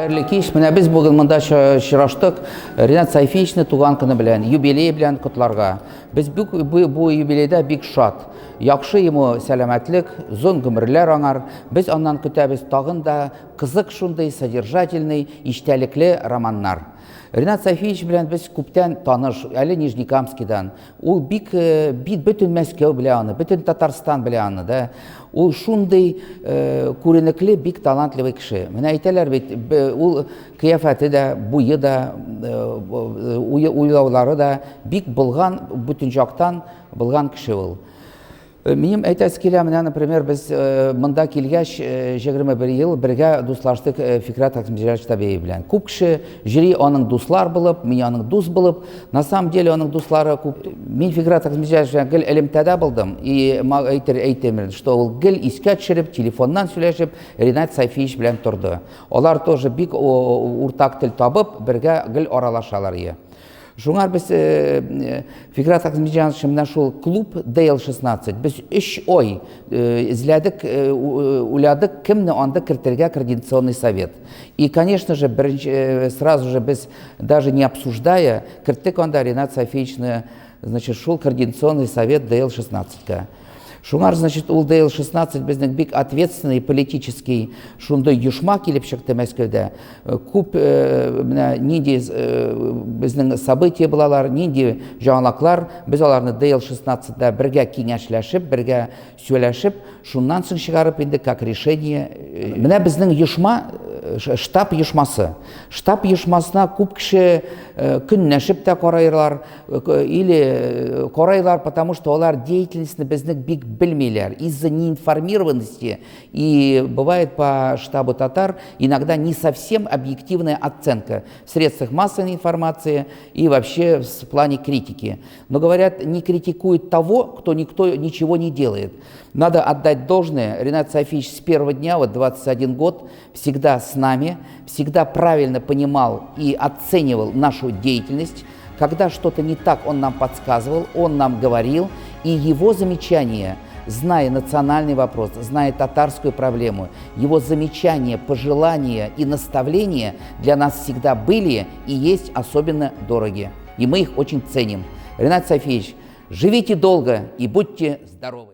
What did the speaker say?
Хәерле кич. Менә без бүген монда очраштык. Ринат Сайфиевичны туган көне белән, юбилей белән котларга. Без бу, бу, бу юбилейда бик шат. Яхшы ему сәламәтлек, зон гомерләр аңар. Без аннан көтәбез тагын да кызык шундый содержательный, иштәлекле романнар. Ринат Сайфиевич белән без күптән таныш, әле Нижнекамскидан. Ул бик, э, бит бөтен Мәскәү белә аны, бөтен Татарстан белә аны, да. Ул шундый э, күренекле, бик талантливый кеше. Менә әйтәләр бит, ул кыяфәте дә, буе да, э, уйлаулары да бик булган, бөтен жактан булган кеше ул. Минем әйтәсе килә, менә, например, без монда килгәч, 21 ел бергә дуслаштык Фикрәт Хакимҗанович Табеев белән. Күп кеше җөри аның дуслар булып, мин аның дус булып. На самом деле аның дуслары күп. Мин Фикрәт Хакимҗанович белән гел элемтәдә булдым. И әйтер әйтәм, что ул гел искә төшереп, телефоннан сөйләшеп, Ринат Сайфиевич белән торды. Алар тоже бик уртак тел табып, бергә гел аралашалар. Шуңар без э, э, Фикрат Ахмеджанович менә шул клуб DL16 без 3 ай э, эзләдек, уйладык, кемне анда кертергә координационный совет. И, конечно же, беренче, сразу же без даже не обсуждая, керттек анда Ринат Софиевичны, значит, шул координационный совет DL16-ка. Шуңар, значит, ул DL16 безнең бик ответственный политический шундый оешма килеп чыкты Мәскәүдә. Күп менә нинди безнең событие булалар, нинди жаңалаклар, без аларны DL16-да бергә киңәшләшеп, бергә сөйләшеп, шуннан соң чыгарып инде как решение. Менә безнең оешма, штаб оешмасы. Штаб оешмасына күп кеше көнләшеп тә карайлар, или карайлар, потому что алар деятельностьны безнең бик белмиләр. Из-за неинформированности и бывает по штабу татар иногда не совсем объективная оценка в средствах массовой информации и вообще в плане критики. Но говорят, не критикует того, кто никто ничего не делает. Надо отдать должное, Ринат Софиевич с первого дня, вот 21 год, всегда с нами, всегда правильно понимал и оценивал нашу деятельность. Когда что-то не так, он нам подсказывал, он нам говорил, и его замечания, зная национальный вопрос, зная татарскую проблему, его замечания, пожелания и наставления для нас всегда были и есть особенно дороги. И мы их очень ценим. Ринат Софиевич, живите долго и будьте здоровы!